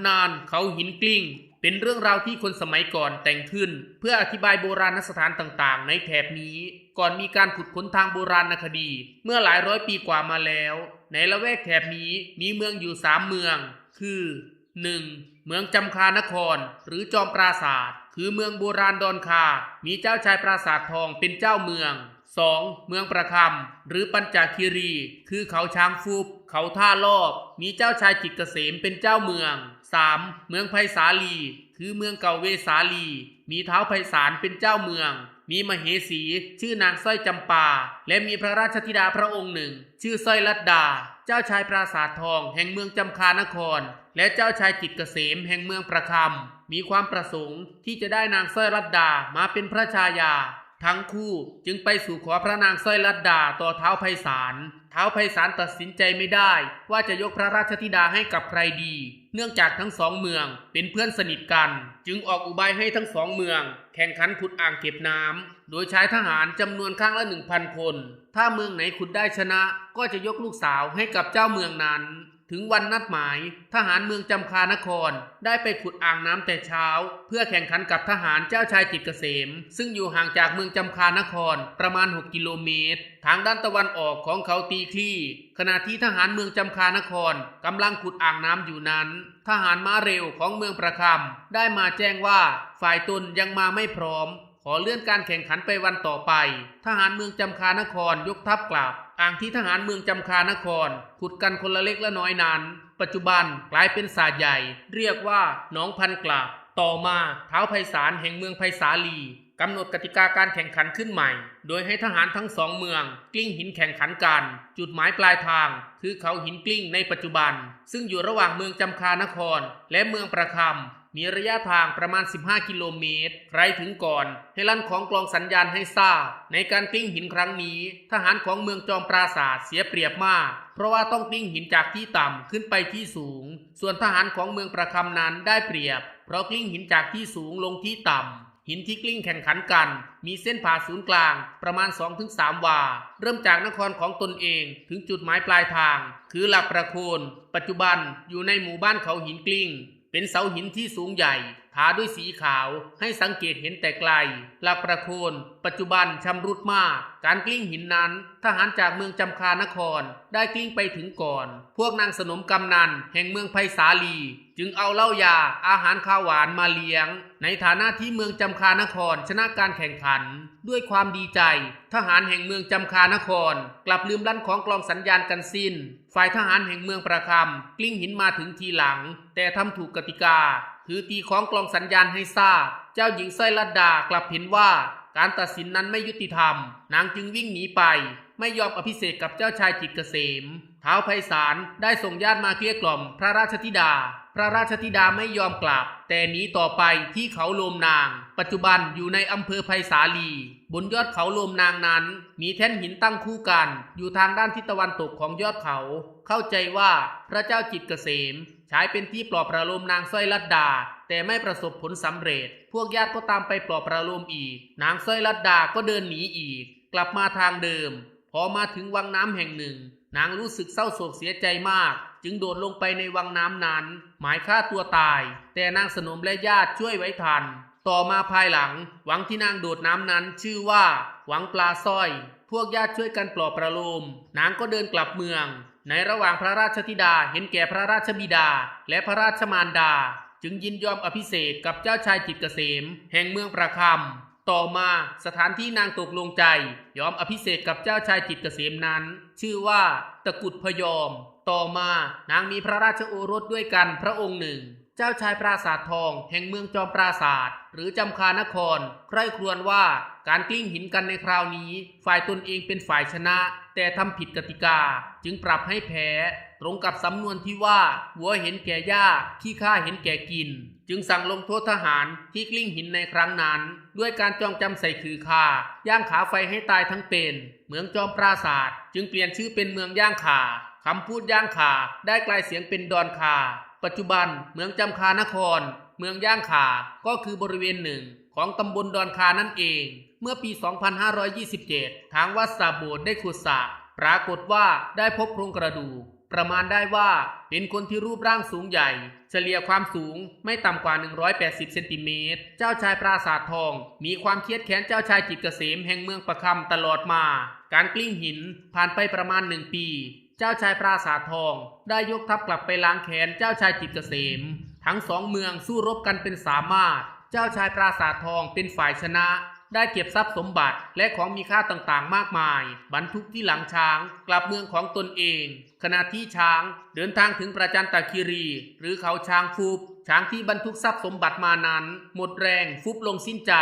ນານເຂົາຫີນກລິ້ງ ເປັນເລື່ອງລາວທີ່ຄົນສະໄໝກ່ອນແຕ່ງຂຶ້ນ ເພື່ອອະທິບາຍໂບລານສະຖານຕ່າງໆໃນແຖບນີ້ ກ່ອນມີການຂຸດຄົ້ນທາງໂບລານຄະດີເມື່ອຫຼາຍຮ້ອຍປີກວ່າມາແລ້ວ. ໃນລະແວກແຖບນີ້ມີເມືອງຢູ່ສາມເມືອງ ຄື ໜຶ່ງ ເມືອງຈຳຄານະຄອນ ຫຼື ຈອມປາສາດ ຄືເມືອງໂບລານດອນຄາ ມີເຈົ້າຊາຍປາສາດທອງເປັນເຈົ້າເມືອງ. ສອງ ເມືອງປະຄຳ ຫຼື ປັນຈາຄີຣີ ຄືເຂົາຊ້າງຟຸບ ເຂົາທ່າລອບ ມີເຈົ້າຊາຍຈິດກະເສມເປັນເຈົ້າເມືອງ. ສາມ ເມືອງໄພສາລີ ຄືເມືອງເກົ່າເວສາລີ ມີທ້າວໄພສານເປັນເຈົ້າເມືອງ. ມີມະເຫສີຊື່ນາງສ້ອຍຈຳປາ ແລະ ມີພະລາຊະທິດາພະອົງໜຶ່ງ ຊື່ສ້ອຍລັດດາ ເຈົ້າຊາຍປາສາດທອງແຫ່ງເມືອງຈຳຄານະຄອນ ແລະ ເຈົ້າຊາຍຈິດກະເສມແຫ່ງເມືອງປະຄຳ ມີຄວາມປະສົງທີ່ຈະໄດ້ນາງສ້ອຍລັດດາມາເປັນພະຊາຍາ. ທັງຄູ່ຈຶ່ງໄປສູ່ຂໍພະນາງສ້ອຍລັດດາຕໍ່ທ້າວໄພສານ. ທ້າວໄພສານຕັດສິນໃຈໄມ່ໄດ້ວ່າຈະຍົກພະລາຊະທິດາໃຫ້ກັບໃຄດີ ເນື່ອງຈາກທັງສອງເມືອງເປັນເພື່ອນສະໜິດກັນ ຈຶ່ງອອກອຸບາຍໃຫ້ທັງສອງເມືອງແຂ່ງຂັນຂຸດອ່າງເກັບນ້ຳ ໂດຍໃຊ້ທະຫານຈຳນວນຂ້າງລະໜຶ່ງພັນຄົນ. ຖ້າເມືອງໃດຂຸດໄດ້ຊະນະ ກໍຈະຍົກລູກສາວໃຫ້ກັບເຈົ້າເມືອງນັ້ນ. ເຖິງວັນນັດໝາຍ ທະຫານເມືອງຈຳຄານະຄອນໄດ້ໄປຂຸດອ່າງນ້ຳແຕ່ເຊົ້າ ເພື່ອແຂ່ງຂັນກັບທະຫານເຈົ້າຊາຍຈິດກະເສມ ຊຶ່ງຢູ່ຫ່າງຈາກເມືອງຈຳຄານະຄອນປະມານຫົກກິໂລເມດ ທາງດ້ານຕາເວັນອອກຂອງເຂົາຕີຄລີ. ຂະນະທີ່ທະຫານເມືອງຈຳຄານະຄອນກຳລັງຂຸດອ່າງນ້ຳຢູ່ນັ້ນ ທະຫານມ້າເຣວຂອງເມືອງປະຄຳໄດ້ມາແຈ້ງວ່າ ຝ່າຍຕົນຍັງມາໄມ່ພ້ອມ ຂໍເລື່ອນການແຂ່ງຂັນໄປວັນຕໍ່ໄປ. ທະຫານເມືອງຈຳຄານະຄອນຍົກທັບກັບ. ອ່າງທີ່ທະຫານເມືອງຈຳຄານະຄອນຂຸດກັນຄົນລະເລັກລະນ້ອຍນັ້ນ ປັດຈຸບັນກາຍເປັນສາໃຫຍ່ ຮຽກວ່າໜອງພັນກັບ. ຕໍ່ມາ ທ້າວໄພສານແຫ່ງເມືອງໄພສາລີ ກຳນົດກະຕິກາການແຂ່ງຂັນຂຶ້ນໃໝ່ ໂດຍໃຫ້ທະຫານທັງສອງເມືອງກລິ້ງຫີນແຂ່ງຂັນກັນ. ຈຸດໝາຍປາຍທາງຄືເຂົາຫີນກລິ້ງໃນປັດຈຸບັນ ຊຶ່ງຢູ່ລະຫວ່າງເມືອງຈຳຄານະຄອນ ແລະ ເມືອງປະຄຳ ມີໄລຍະທາງປະມານສິບຫ້າກິໂລເມດ. ໃຜເຖິງກ່ອນໃຫ້ລັ່ນຂອງກລອງສັນຍານໃຫ້ຊາບ. ໃນການກລິ້ງຫີນຄັ້ງນີ້ ທະຫານຂອງເມືອງຈອມປາສາດເສຍປຽບມາກ ເພາະວ່າຕ້ອງກລິ້ງຫີນຈາກທີ່ຕ່ຳຂຶ້ນໄປທີ່ສູງ. ສ່ວນທະຫານຂອງເມືອງປະຄຳນັ້ນໄດ້ປຽບ ເພາະກລິ້ງຫີນຈາກທີ່ສູງລົງທີ່ຕ່ຳ. ຫີນທີ່ກລິ້ງແຂ່ງຂັນກັນມີເສັ້ນຜ່າສູນກາງປະມານສອງເຖິງສາມວາ ເລີ່ມຈາກນະຄອນຂອງຕົນເອງເຖິງຈຸດໝາຍປາຍທາງ ຄືຫຼັກປະໂຄນ ປັດຈຸບັນຢູ່ໃນໝູ່ບ້ານເຂົາຫີນກລິ້ງ ເປັນເສົາຫີນທີ່ສູງໃຫຍ່ ທາດ້ວຍສີຂາວ ໃຫ້ສັງເກດເຫັນແຕ່ໄກ. ຫຼັກປະໂຄນປັດຈຸບັນຊຳລຸດມາກ. ການກລິ້ງຫີນນັ້ນ ທະຫານຈາກເມືອງຈຳຄານະຄອນໄດ້ກລິ້ງໄປເຖິງກ່ອນ. ພວກນາງສະໜົມກຳນັນແຫ່ງເມືອງໄພສາລີ ຈຶ່ງເອົາເຫຼົ້າຢາ ອາຫານຄາວຫວານມາລ້ຽງ ໃນຖານະທີ່ເມືອງຈຳຄານະຄອນຊະນະການແຂ່ງຂັນ. ດ້ວຍຄວາມດີໃຈ ທະຫານແຫ່ງເມືອງຈຳຄານະຄອນກັບລືມລັ່ນຂອງກລອງສັນຍານກັນສິ້ນ. ຝ່າຍທະຫານແຫ່ງເມືອງປະຄຳກລິ້ງຫີນມາເຖິງທີຫຼັງ ແຕ່ທຳຖືກກະຕິກາ ຄືຕີຂອງກລອງສັນຍານໃຫ້ຊາບ. ເຈົ້າຍິງສ້ອຍລັດດາກັບເຫັນວ່າການຕັດສິນນັ້ນໄມ່ຍຸຕິທຳ, ນາງຈຶ່ງວິ່ງໜີໄປ ໄມ່ຍອມອະພິເສກກັບເຈົ້າຊາຍຈິດກະເສມ. ທ້າວໄພສານໄດ້ສົ່ງຍາດມາເກລ້ຽກ່ອມພະລາຊະທິດາ. ພະລາຊະທິດາໄມ່ຍອມກັບ ແຕ່ໜີຕໍ່ໄປທີ່ເຂົາໂລມນາງ, ປັດຈຸບັນຢູ່ໃນອຳເພີໄພສາລີ. ບົນຍອດເຂົາໂລມນາງນັ້ນ ມີແທ່ນຫີນຕັ້ງຄູ່ກັນຢູ່ທາງດ້ານທິດຕາເວັນຕົກຂອງຍອດເຂົາ. ເຂົ້າໃຈວ່າພະເຈົ້າຈິດກະເສມໃຊ້ເປັນທີ່ປອບປະໂລມນາງສ້ອຍລັດດາ, ແຕ່ໄມ່ປະສົບຜົນສຳເລັດ. ພວກຍາດກໍຕາມໄປປອບປະໂລມອີກ. ນາງສ້ອຍລັດດາກໍເດີນໜີອີກ, ກັບມາທາງເດີມ. ພໍມາເຖິງວັງນ້ຳແຫ່ງໜຶ່ງ, ນາງຮູ້ສຶກເສົ້າໂສກເສຍໃຈມາກ, ຈຶ່ງໂດດລົງໄປໃນວັງນ້ຳນັ້ນ, ໝາຍຂ້າຕົວຕາຍ, ແຕ່ນາງສະໜົມ ແລະ ຍາດຊ່ວຍໄວ້ທັນ. ຕໍ່ມາພາຍຫຼັງ, ວັງທີ່ນາງໂດດນ້ຳນັ້ນຊື່ວ່າວັງປາຊ້ອຍ. ພວກຍາດຊ່ວຍກັນປອບປະໂລມ, ນາງກໍເດີນກັບເມືອງ. ໃນລະຫວ່າງພະລາຊະທິດາເຫັນແກ່ພະລາຊະບິດາ ແລະ ພະລາຊະມານດາ, ຈຶ່ງຍິນຍອມອະພິເສກກັບເຈົ້າຊາຍຈິດກະເສມແຫ່ງເມືອງປະຄຳ. ຕໍ່ມາ, ສະຖານທີ່ນາງຕົກລົງໃຈຍອມອະພິເສກກັບເຈົ້າຊາຍຈິດກະເສມນັ້ນ ຊື່ວ່າຕະກຸດພະຍອມ. ຕໍ່ມາ, ນາງມີພະລາຊະໂອລົດດ້ວຍກັນພະອົງໜຶ່ງ. ເຈົ້າຊາຍປາສາດທອງແຫ່ງເມືອງຈອມປາສາດ ຫຼື ຈຳຄານະຄອນ ໃຄຮ່ຄຣວນວ່າ ການກລິ້ງຫີນກັນໃນຄາວນີ້ ຝ່າຍຕົນເອງເປັນຝ່າຍຊະນະ, ແຕ່ທຳຜິດກະຕິກາ, ຈຶ່ງປັບໃຫ້ແພ້, ຕົງກັບສຳນວນທີ່ວ່າ ວັວເຫັນແກ່ຫຍ້າ, ຂີ້ຂ້າເຫັນແກ່ກິນ. ຈຶ່ງສັ່ງລົງໂທດທະຫານທີ່ກລິ້ງຫີນໃນຄັ້ງນັ້ນ ດ້ວຍການຈ່ອງຈຳໃສ່ຂືອຂ້າ, ຍ່າງຂາໄຟໃຫ້ຕາຍທັງເປັນ. ເມືອງຈອມປາສາດຈຶ່ງປ່ຽນຊື່ເປັນເມືອງຍ່າງຂາ. ຄຳພູດຍ່າງຂາໄດ້ກາຍສຽງເປັນດອນຄາ. ປັດຈຸບັນເມືອງຈຳຄານະຄອນ, ເມືອງຍ່າງຂາ ກໍຄືບໍລິເວນໜຶ່ງຂອງຕຳບົນດອນຄານັ້ນເອງ. ເມື່ອປີສອງພັນຫ້າຮ້ອຍຊາວເຈັດ ທາງວັດສະໂບດໄດ້ຂຸດສະ, ປາກົດວ່າໄດ້ພົບໂຄງກະດູກ ประมาณได้ว่าเป็นคนที่รูปร่างสูงใหญ่ เฉลี่ยความสูงไม่ต่ำกว่า หนึ่งร้อยแปดสิบ เซนติเมตร เจ้าชายปราสาททอง มีความเคียดแค้นเจ้าชายจิตรเกษมแห่งเมืองประคำตลอดมา การกลิ้งหินผ่านไปประมาณหนึ่งปี เจ้าชายปราสาททอง ได้ยกทัพกลับไปล้างแค้นเจ้าชายจิตรเกษม ทั้งสองเมืองสู้รบกันเป็นสามารถ เจ้าชายปราสาททองเป็นฝ่ายชนะ ได้เก็บทรัพย์สมบัติและของมีค่าต่างๆ มากมาย บรรทุกที่หลังช้างกลับเมืองของตนเอง ขณะที่ช้างเดินทางถึงประจันตคีรี หรือเขาช้างฟุบ ช้างที่บรรทุกทรัพย์สมบัติมานั้น หมดแรงฟุบลงสิ้นใจ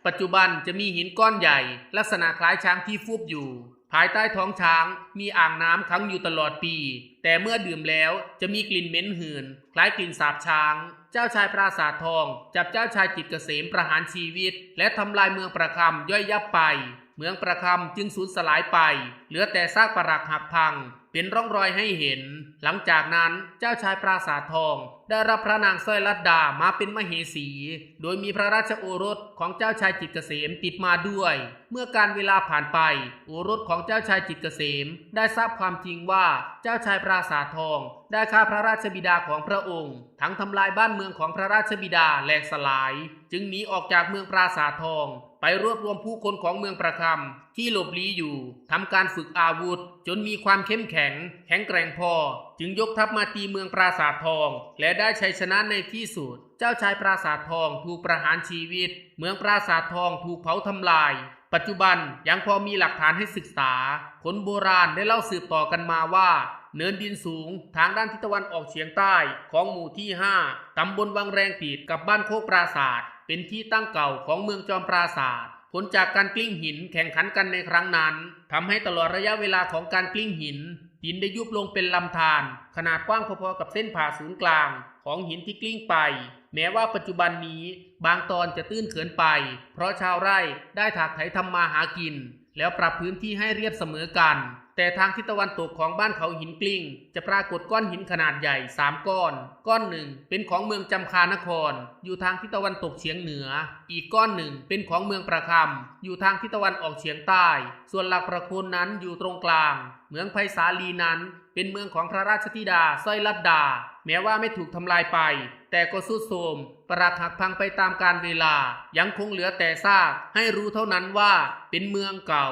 ปัจจุบันจะมีหินก้อนใหญ่ ลักษณะคล้ายช้างที่ฟุบอยู่ ภายใต้ท้องช้างมีอ่างน้ำขังอยู่ตลอดปี แต่เมื่อดื่มแล้วจะมีกลิ่นเหม็นหืน คล้ายกลิ่นสาบช้าง เจ้าชายปราสาททองจับเจ้าชายจิตรเกษมประหารชีวิต และทำลายเมืองประคำย่อยยับไป เมืองประคำจึงสูญสลายไป เหลือแต่ซากปรักหักพัง เป็นร่องรอยให้เห็น หลังจากนั้นเจ้าชายปราสาททอง ได้รับพระนางสร้อยลัดดามาเป็นมเหสี โดยมีพระราชโอรสของเจ้าชายจิตรเกษมติดมาด้วย เมื่อการเวลาผ่านไป โอรสของเจ้าชายจิตรเกษม ได้ทราบความจริงว่าเจ้าชายปราสาททอง ได้ฆ่าพระราชบิดาของพระองค์ ทั้งทำลายบ้านเมืองของพระราชบิดาแหลกสลาย จึงหนีออกจากเมืองปราสาททอง ไปรวบรวมผู้คนของเมืองประคำที่หลบลี้อยู่ ทำการฝึกอาวุธ จนมีความเข้มแข็ง แข็งแกร่งพอ จึงยกทัพมาตีเมืองปราสาททอง และได้ชัยชนะในที่สุด เจ้าชายปราสาททองถูกประหารชีวิต เมืองปราสาททองถูกเผาทำลาย ปัจจุบันยังพอมีหลักฐานให้ศึกษา คนโบราณได้เล่าสืบต่อกันมาว่า เนินดินสูงทางด้านทิศตะวันออกเฉียงใต้ของหมู่ที่ห้า ตำบลวังแรงติดกับบ้านโคกปราสาท เป็นที่ตั้งเก่าของเมืองจอมปราสาท ผลจากการกลิ้งหินแข่งขันกันในครั้งนั้น ทำให้ตลอดระยะเวลาของการกลิ้งหิน ดินได้ยุบลงเป็นลำธาร ขนาดกว้างพอๆกับเส้นผ่าศูนย์กลางของหินที่กลิ้งไป แม้ว่าปัจจุบันนี้บางตอนจะตื้นเขินไป เพราะชาวไร่ได้ถากไถทำมาหากิน แล้วปรับพื้นที่ให้เรียบเสมอกัน แต่ทางทิศตะวันตกของบ้านเขาหินกลิ้ง จะปรากฏก้อนหินขนาดใหญ่สามก้อน ก้อนหนึ่งเป็นของเมืองจำคานคร อยู่ทางทิศตะวันตกเฉียงเหนือ อีกก้อนหนึ่งเป็นของเมืองประคำ อยู่ทางทิศตะวันออกเฉียงใต้ ส่วนหลักประโคนนั้นอยู่ตรงกลาง เมืองไพศาลีนั้นเป็นเมืองของพระราชธิดาสร้อยลัดดา แม้ว่าไม่ถูกทำลายไป แต่ก็ทรุดโทรม ปรักหักพังไปตามกาลเวลา ยังคงเหลือแต่ซากให้รู้เท่านั้นว่าเป็นเมืองเก่า